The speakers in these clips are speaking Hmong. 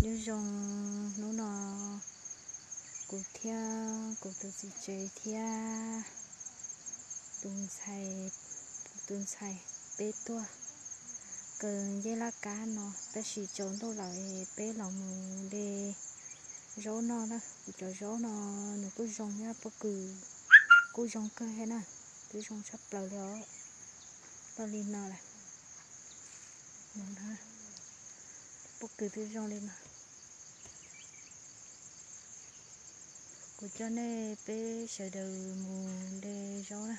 Nyob zoo, hnub no kuv thiab kuv tus txiv tsev thiab tus ntxhais, kuv tus ntxhais peb tuaj kaw ncej laj kab no, tab sis tsaus ntuj lawm peb los mus de zaub noj na. Kuv cov zaub no nws kuj zoo thiab, pob kws kuj zoo kawg thiab na, twb zoo tshaj plaws li os. Tau li no lawm, pob kws twb zoo li no. Kuv coj nej peb sawv daws mus de zaub na.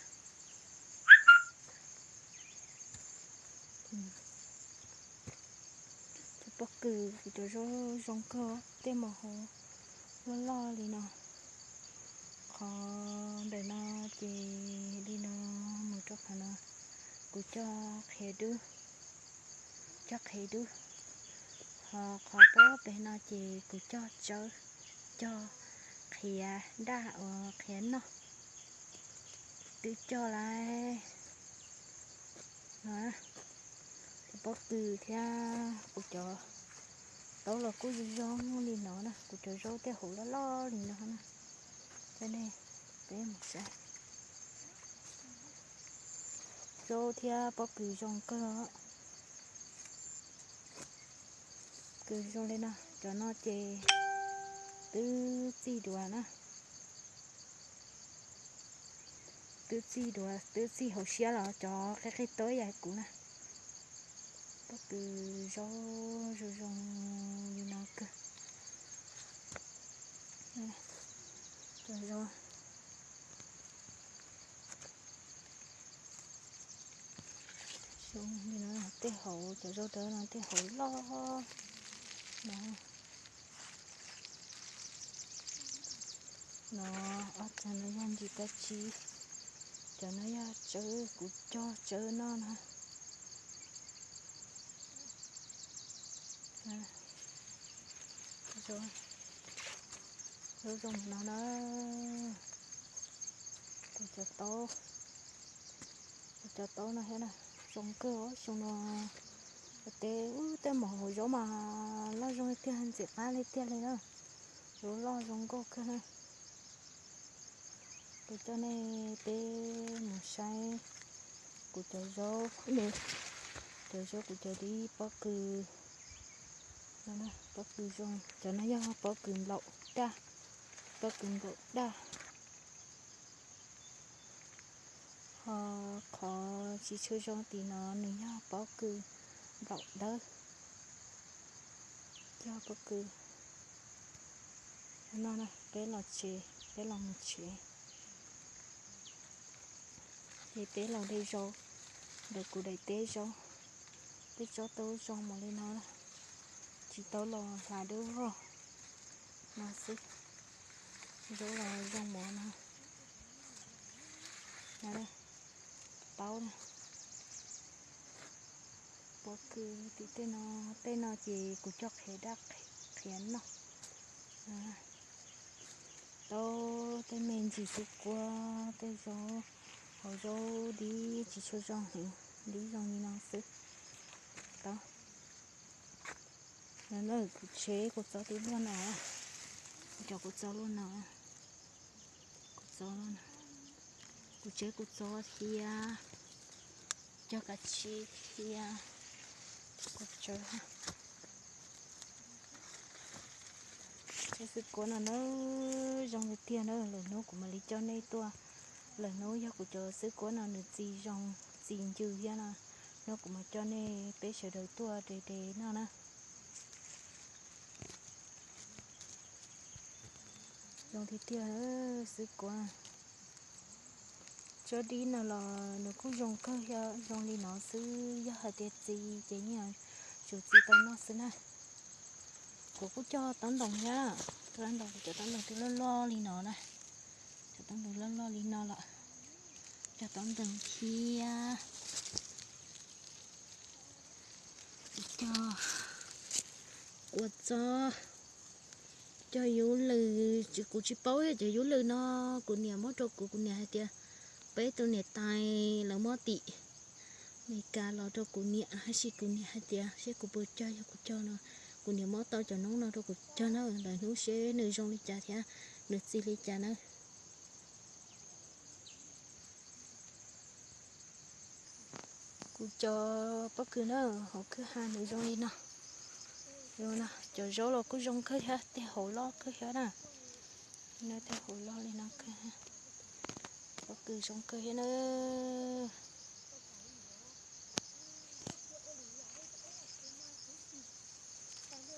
Cov pob kws, kuv cov zaub zoo kawg, tej mas hauv loj loj li no. Qhov ntawm no ces li no, mus rau qhov no, kuv coj qhiav dub, coj qhiav dub. Ho qhov pob pem no ces kuv coj tsawb, coj qhiav daj uas qhiav noj, twb coj lawm. No, kuv pob kws thiab kuv cov taub los kuj zoo zoo li no na, kuv cov zaub tej hauv loj loj li no na. Coj nej peb mus saib. Zaub thiab pob kws zoo kawg. Kws zoo li no, cov no ces twb txij duav na. Twb txij duav, twb txij hauv siab los cov qig qig tau ib yam kuv na. Pob kws zaub zoo zoo li no kawg. Cov zaub zoo li no, tej hauv cov zaub dawb no tej hauv loj no. No, ob cov no yog ntsis kab tsib, cov no yog tsawb, kuv cog tsawb noj na. Zaub zoo no na. Kuv cov taub, kuv cov taub no thiab na, zoo kawg os. Xyoo no ua teb ub, tej mas hauv zaub mas loj zoo tiag, ntxim qab li tiag li na. Zaub loj zoo nkauj kawg na. Kuv coj nej peb mus saib kuv cov zaub, cov zaub kuv cov dib pob kws. Pob kws zoo, cov no yog pob kws nplaum daj, pob kws nplaum daj. Ho qhov tsis tshua zoo tim no nws yog pob kws nplaum dawb, yog pob kws. No na, peb los tsev, peb los mus tsev. Ces peb los de zaub ntawm kuv daim teb zaub. Peb tsob taub zoo mus li no, tsis tau los hlav dawb vog no xwb. Zaub los zoo mus no. Taub na. Pob kws tim tej no, tej no ces kuv coj qhiav daj qhiav noj. Taub tej me ntsis xwb kuab, tej zaub, hauv zaub dib tsis tshua zoo heev, dib zoo li no xwb. Taub. No na, kuv tsheb kuv txob twb luaj no, kuv cov kuv txob luaj no, kuv txob luaj no, kuv tsheb kuv txob thiab, cog kav tsib thiab, kuv tsheb. Cov xwb kuab no na, zoo li tiag na, lwm hnub kuv mam li coj nej tuaj. Lwm hnub yog kuv cov xwb kuab no nws txi zoo, txi ncw thiab no, hnub kuv mam coj nej peb sawv daws tuaj de de noj na. Zoo tiag tiag xwb kuab. Tsob dib no los nws kuj zoo kawg, zoo li no xwb, yog hais tias txi ces yeej yuav tsum txi tau noj xwb na. Kuv kuj cog taub ntoos thiab, cov taub ntoos, kuv cov taub ntoos twb loj loj li no na, cov taub ntoos loj loj li no lawm, cog taub ntoos thiab. Cog kua txob, cog yub lwm, kuv tsis paub cov yub lwm no, kuv niam muab rau kuv, kuv niam hais tias peb tus niam tais lawv muab tim Amelikas los rau kuv niam, tab sis kuv niam hais tias seb kuv puas cog, yog kuv cog no Kuv niam muab tau cov noob no rau kuv cog na, lwm hnub seb nws zoo li cas thiab nws txi li cas na. Kuv cov pob kws na, hauv kwj ha nws zoo li no. Cov zaub los kuj zoo kawg thiab, tej hauv loj kawg thiab na. No tej hauv loj li no kawg. Pob kws zoo kawg thiab na.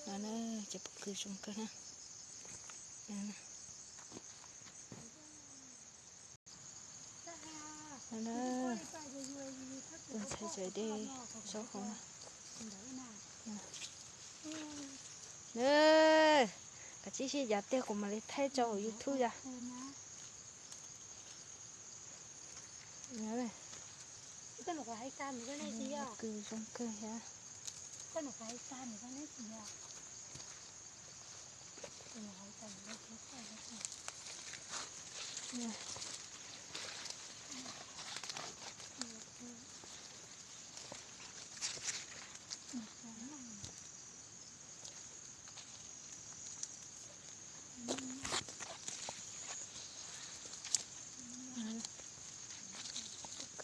No na, cov pob kws zoo kawg na. Tus ntxhais tseem de zaub hauv na. Kav tsij sib cav tiag kuv mam li thaij tso hauv YouTube yom. Kws zoo kawg thiab.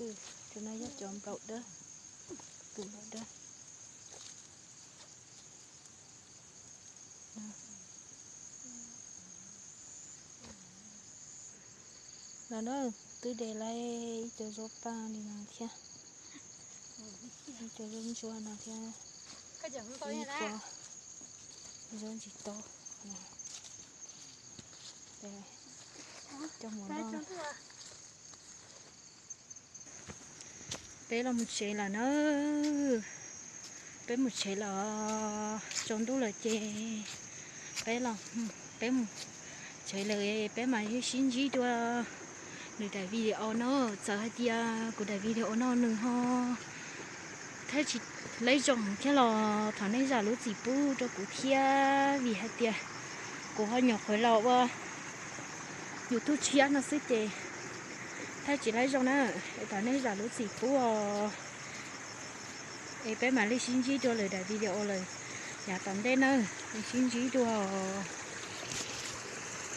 Kws, tus no yog cov nplaum dawb, kws nplaum dawb. No na, twb de laib ib co zaub paj li no thiab, ib co zaub ntsuab no thiab, ib co zaub ntsis tau. Coj mus noj. Peb los mus tsev lawm na. Peb mus tsev lawm, tsaus ntuj lawm ces peb los, peb mus tsev lawm, peb mam li sib ntsib dua lwm daim video no. Txawm hais tias kuv daim video no nws ho thaij tsis laib zoo thiab los thov nej zam lub txim pub rau kuv thiab, vim hais tias kuv ho nyuam qhuav los ua YouTube tshiab no xwb ces thaij tsis laib zoo na, es thov nej zam lub txim pub os. Es peb mam li sib ntsib dua lwm daim video lawm yav tom ntej na, sib ntsib dua os.